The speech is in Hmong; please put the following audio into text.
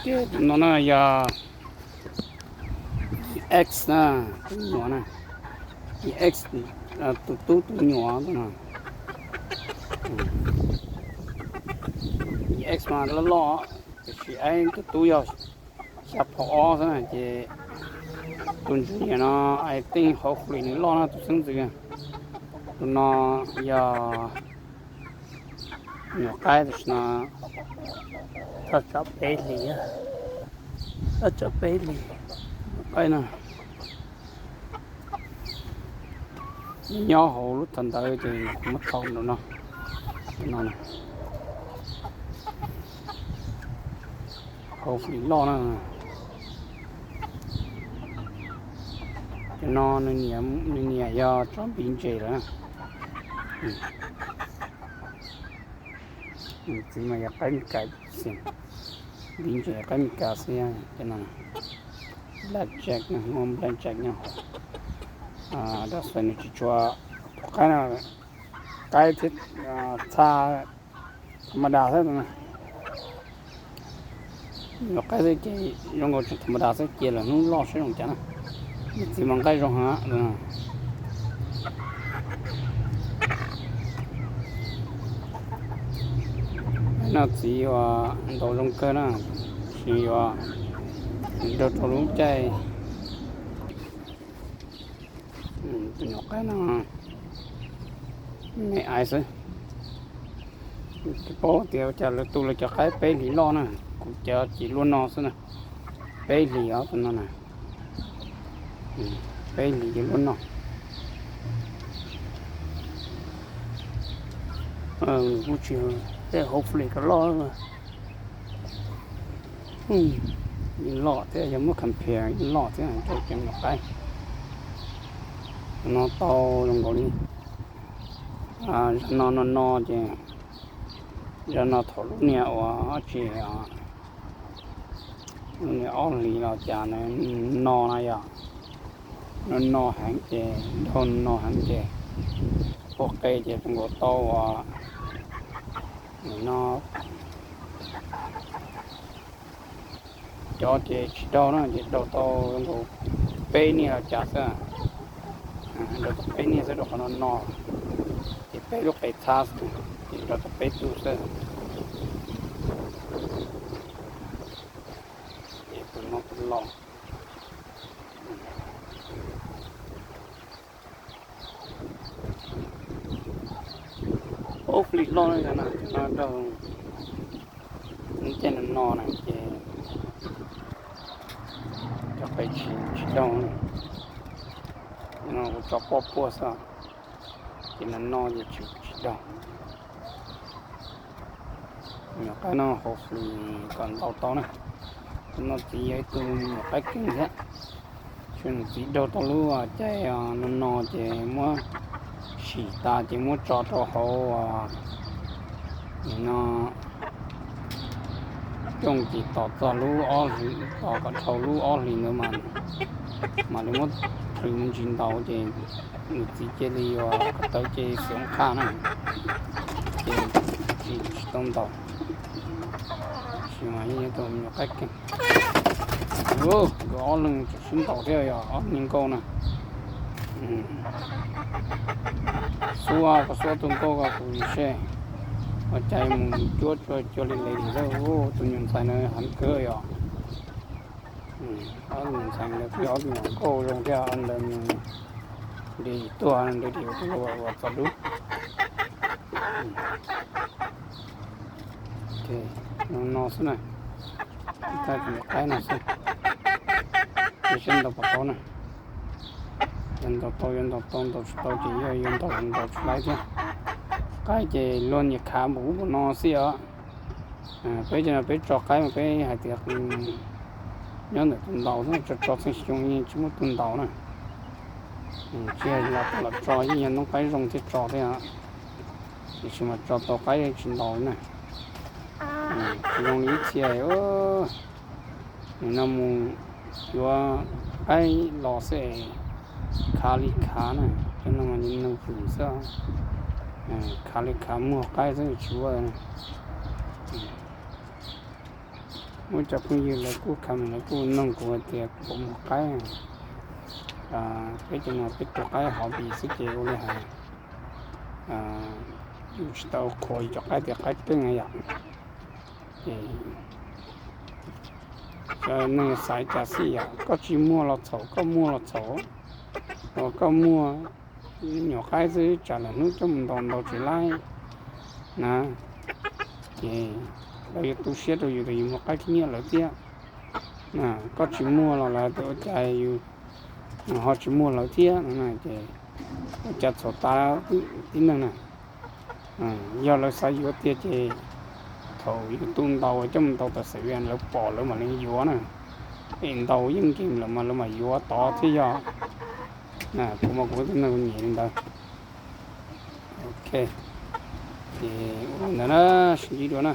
Tus no na yog X na, tus nyuam na, X, tus tub tus nyuam no. X mas loj loj, tiam sis ib tus tub yog xya phav ob xwb na, ces tus ntsuag niam no I think hopefully nws loj na tus xeeb ntxwv. Tus no yog nyuam qaib tam sim no thaj tsam peb hlis, thaj tsam peb hlis. Nyuam qaib no nyob hauv lub thav ntawd ces kuv muab thau no, no, hopefully loj na. Cov no nws niam yog tsob npiv ntses lawm na. Nws txiv mas yog qaib Meskas, npiv ntses qaib Meskas xwb. Cov no blackjack no, muaj blackjack nyob hauv. Das nws tsis tshua, qaib no qaib thiab txha tham ma das xwb. Nyuam qaib xwb ces zoo nkaus tseem tham ma das xwb, cia lawm hnub loj saib zoo cas na. Nws txiv mas nqaij zoo heev. No txiv uas ntaus zoo kawg na, sis yuav nrog rau lub caij. Tus nyuam qaib no me aiv xwb. Tsis paub tias ua cas lawv tu lawv cov qaib peb hlis loj na, kuv cov ces luaj no xwb na. Peb hlis os tus no na, peb hlis ces luaj no. Kuj tsis, tej hopefully kom loj. Yeej loj thiab, yog muab compare yeej loj thiab rau cov nyuam qaib. No tau zoo nkaus li, zaj no no no ces, zaj no thaum lub niag uas tsis, lub niag ob hlis los cas no no na yog, no no heev ces, daug no no heev ces, ua qe ces zoo nkaus tau uas, no cov ces tsis daug na, ces daug tau zoo nkaus peb niag los cas xwb. Daug tau peb niag xwb rau qhov no no, ces peb lub qe txhab xwb, ces daug tau peb tug xwb. Ces tus no tus los, hopefully loj na, no daug, caij no no na ces cov qe tsis, tsis daug. No kuv tso poj puaj xwb, ces no no ces tsis, tsis daug. Nyuam qaib no hopefully kom ntaus tau na. Tus no txiv yog ib tug nyuam qaib keej thiab. Tsuas nws txiv daug tau lub caij no no ces muab sim tas ces muab tso rau hauv no, cooj ces tos txog lub ob hlis, tos kom dhau lub ob hlis ntawd mas, mam li muab plhws mus ntsis ntaus ces nws txiv cia li yuav ko taw ces xwm qhaj na, ces tsis, tsis tau ntaus. Tab sis mas yeej yog tus nyuam qaib keej. Nkawd ob leeg tseem sib ntaus thiab, yog ob niag nkauj na. Xuab, koj xuab tus nkauj ko kuv seb, ua cas mus cuab cuag cuag li li xwb. Tus nyuam ntxhais no heev kawg yog. Ob nyuam ntxhais ntawd kuj yog ob nyuam nkauj zoo thiab, ntawd nws nti tuag nti ua tus ua txog dub. No no xwb na, ib tag tus nyuam qaib no xwb. Ces seb ntaus puas tau na. Yog ntaus tau yuav ntaus tau, ntaus tsis tau ces yog yuav ntaus ntaus tsis laib thiab. Qaib ces luag nyiam khav npaum ub npaum no xwb os. Peb cov no peb tso qaib mas peb hais tias nyob ntawm tus ntaus xwb, tso tso txheej xyoo yeej tsis muaj tus ntaus na. Tsis yog los tso yeej yog noob qaib zoo thiaj tso thiab, tiam sis mas tso tau qaib tsis ntaus na. Tsis zoo li ib txhia, nim no mus yuav qaib los xwb es khav li khav na, cov no mas neeg hwm xwb, khav li khav muag qaib xwb tsis ua na. Muaj cov phooj ywg lawv kuj comment, lawv kuj noog kuv hais tias kuv puas muag qaib. Peb cov no peb tua qaib hobby xwb ces ua li hais yus tsis tau qhuas yus cov qaib tias qaib keej yom. Ces cov neeg xav cas xij yom, koj tsis muag los txhaum, koj muag los txhaum, uas koj muag nyuam qaib xwb tsam lwm hnub coj mus ntaus ntaus tsis laib na, ces lawv yuav tu siab rau yus tias yus muag qaib khib nyiab lawv thiab. Koj tsis muag los lawv tias ua cas yus ho tsis muag lawv thiab no na, ces ua cas txhaum tas tib neeg na. Yog lawv xav yuav tiag ces thaum yus tu ntaus coj mus ntaus tam sim lawv pom lawv mam li yuav na. Es ntaus yeej nkees lawm mas lawv mam yuav tod thiab yog. Kuv mas kuv tib neeg nyiam li ntawd. Ok, ces ua li ntawd na, sib ntsib dua na.